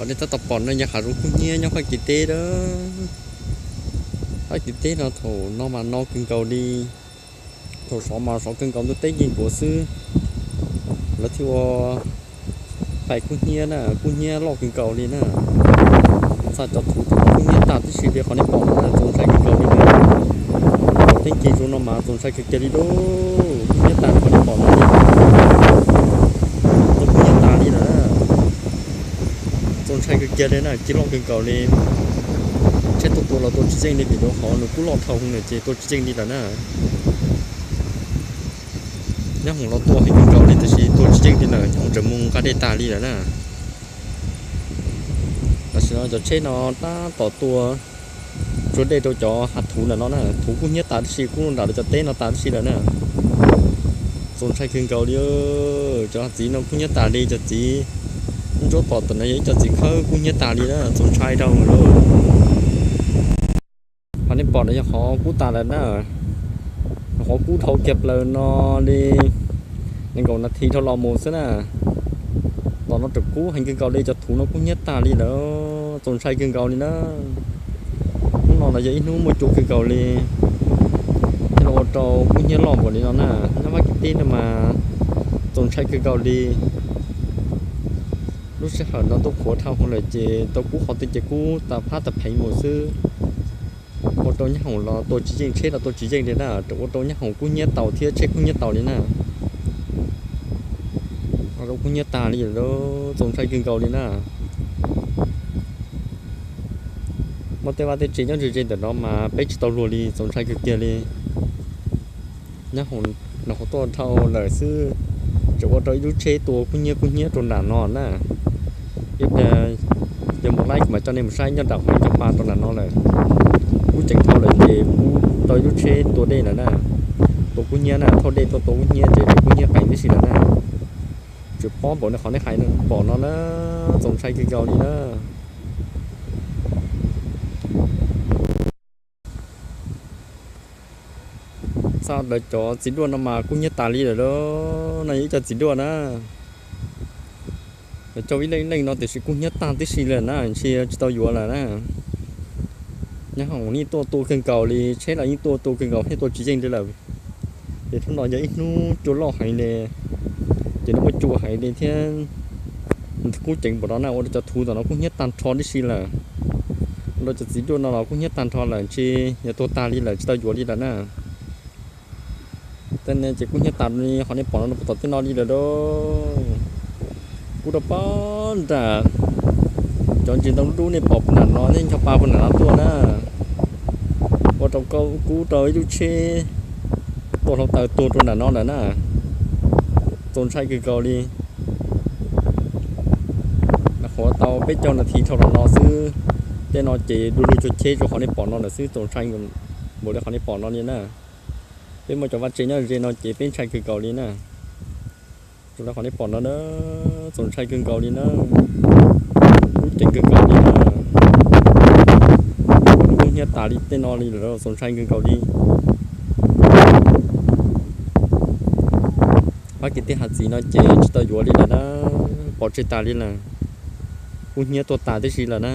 Qhov nej tab tom pom no yog hav zoov kub hnyiab nyob Fab Kis teb a. Fab Kis teb no thaum no mas no kawg nkaus li, thaum sov mas sov kawg nkaus ntuj teb yeej nkuav xwb. Lawv thiaj ua pais kub hnyiab na, kub hnyiab loj kawg nkaus li na. Txhaj cov thuv thaum no kub hnyiab tag tib si li qhov nej pom no na, txaus ntshai kawg nkaus li na. Thaum teeb ci zoo no mas txaus ntshai kawg kiag li lauj, kub hnyiab tag li qhov nej pom no li. Tau kub hnyiab tag li lawm na. Txaus ntshai kawg kiag li na, ci loj kawg nkaus li. Tsheb tuaj tua los tua tsis yeej li vim rau qhov nws kub loj dhau lawm ces tua tsis yeej li lawm na. Nyob hoom los tua heev kawg nkaus li tiam sis tua tsis yeej li lawm, nyob hoom tseem mus nqa dej tag li lawm na. Tam sim no cov tsheb no tab tom tua, tsuav dej rau cov hav thuv ntawm no na, thuv kub hnyiab tas tib si, kub nram lawv cov teb no tas tib si lawm na. Txaus ntshai kawg nkaus li, cov hav txiv no kub hnyiab tas li, cov txiv ntsuab pom tam no yog ib co txiv khawb kub hnyiab tas li na, txaus ntshai dhau lawm. Qhov nej pom no yog qhov kub tas lawm na, qhov kub dhau kiag plaws no li nees nkaum nas this dhau los mus xwb na. Tom no tseem kub heev kawg nkaus li, cov thuv no kub hnyiab tas li lawm, txaus ntshai kawg nkaus li na. Hnub no los yog ib hnub muaj cua kawg nkaus li, thiaj li ua rau kub hnyiab loj npaum li no na. Nyob Fab Kis teb no mas txaus ntshai kawg nkaus li. Lub sij hawm no tuaj qhuav dhau hwv lawm ces tau kub qhov twg ces kub tas phab tas pheev mus xwb. Ua rau nyob hoom los tua tsis yeej, tsheb los tua tsis yeej li na, ua rau nyob hoom kub hnyiab taus thiab tsheb kub hnyiab taus li na. Ua rau kub hnyiab tas li lawm, txaus ntshai kawg nkaus li na. Muaj tej vaj tej tsev nyob ze ze ntawm no mas peb tsis tau luag li, txaus ntshai kawg kiag li. Nyob hoom no qhuav tuaj dhau lawm xwb, tseem ua rau ib lub tsheb tua kub hnyiab kub hnyiab rau nram no na. Ib pliag yog mus laib kuv mam coj nej mus saib nyob nram qhov cov pa rau nram no lawm. Kub ceev dhau lawm ces kub tau ib lub tsheb tua dej lawm na. Tua kub hnyiab na, thauj dej tuaj tua kub hnyiab ces kub hnyiab qees tib si lawm na. Tsis pob npaum li qhov nej hais pom no na, txaus ntshai kawg nkaus li na. Txog lawv cov txiv duaj no mas kub hnyiab tas li lawm lauj, no yog ib co txiv duaj na. Lawv coj ib leej ib leej no tiam sis kub hnyiab tag tib si lawm na, ntshe tsis tau yuav lawm na. Nyob hoom yeej tuaj tua kawg nkaus li, tsheb los yeej tuaj tua kawg nkaus thiab tua tsis yeej li lawm. Ces hnub no yog ib hnub cua loj heev li, ces nws muaj cua heev li thiab. Kub ceev npaum no na, ua rau cov thuv ntawm no kub hnyiab tag nrho tib si lawm. Ua rau cov txiv duaj no los kub hnyiab tag nrho lawm, ntshe yuav tuag tag li lawm, tsis tau yuav li lawm na. Tej no ces kub hnyiab tas li qhov nej pom no puag tom tej no li lawm lauj. Kub rau pem nram cov ntsis ntoo dub dub nej pom puag nram no thiab ncho pa puag nram no tuaj na. Ua rau kub rau ib lub tsheb tua hluav taws tuag rau nram no lawm na. Txaus ntshai kawg nkaus li. Qhuav tau peb caug nas this dhau los no xwb, tej no ces du lug cuag cheb rau qhov nej pom no lawm xwb, txaus ntshai npaum li qhov nej pom no li na. Peb muaj cov vaj tse nyob ze no ces peb ntshai kawg nkaus li na. Zoo li qhov nej pom no na, txaus ntshai kawg nkaus li na. Kub ceev kawg nkaus li na. Kub hnyiab tas li tej no li lawm, txaus ntshai kawg nkaus li. Fab Kis tej hav txiv no ces tsis tau yuav li lawm na, pov tseg tas li lawm. Kub hnyiab tuag tas tib si lawm na.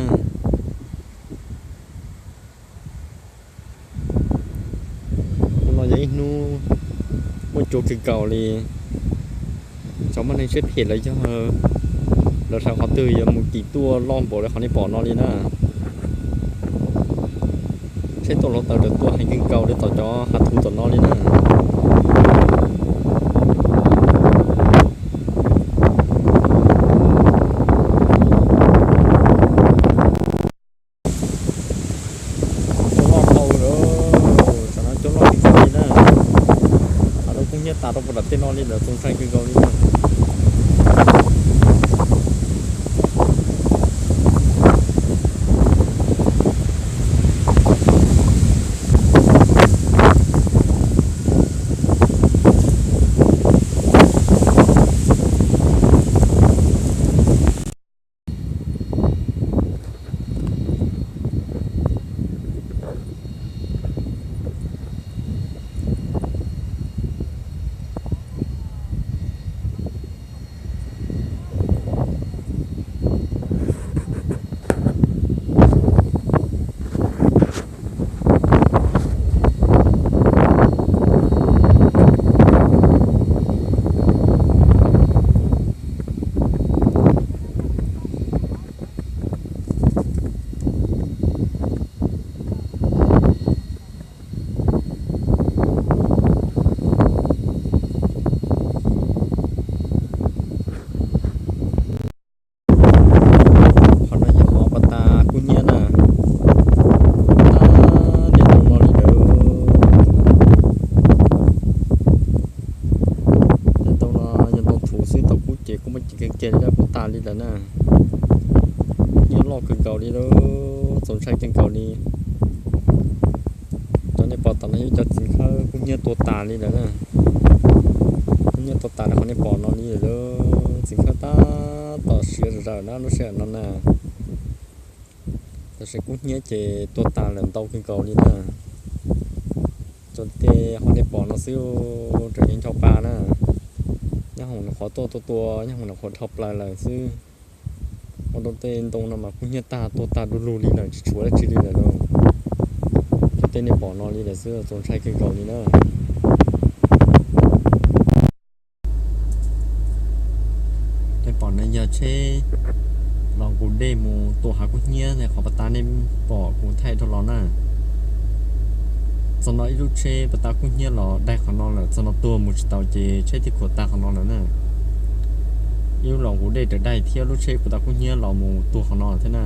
Hnub no yog ib hnub muaj cua kawg nkaus li. Cov muaj neeg siab phem lawv yog lawv hla qhov twg yuav mus kis tuaj loj npaum li qhov nej pom no li na. Tsheb tuaj hluav taws raws tuaj heev kawg nkaus li tom cov hav thuv tom no li na. Cua loj dhau lawm, tam no cua loj kawg nkaus li na. Hav zoov kub hnyiab tas rau puag nram tej no li lawm, txaus ntshai kawg nkaus li na. Lawm na, kub hnyiab loj kawg nkaus li lawm, txaus ntshai kawg nkaus li. Cov nej pom tom no yog cov txiv khawb kub hnyiab tuag tas li lawm na. Kub hnyiab tuag tas li qhov nej pom no li lawm, txiv khawb tab tom siav zom zaws na lub sij hawm no na. Tam sim kub hnyiab ces tuag tas lawm ntau kawg nkaus li na. Cov tej qhov nej pom no xwb, tseem ncho pa na. Nyob hoom nws qhuav tuaj tuaj tua, nyob hoom nws qhuav dhau plaws lawm xwb. Ua rau tej ntoo no mas kub hnyiab tag tuag tag du lug li lawm, tsis tshuav dab tsi li lawm lauj. Cov tej nej pom no li lawm xwb, txaus ntshai kawg nkaus li na. Nej pom no yog tsheb los nqus dej mus tua hav kub hnyiab li qhov pas tas nej pom kuv thaij dhau los na. Txog no ib lub tsheb pas tas kub hnyiab los daig qhov no lawm, txog no tuag mus tsis tau ces tsheb thiaj khuam tag qhov no lawm na. Ib lub los nqus dej raws daig thiab lub tsheb pas tas kub hnyiab los mus tuag qhov no thiab na.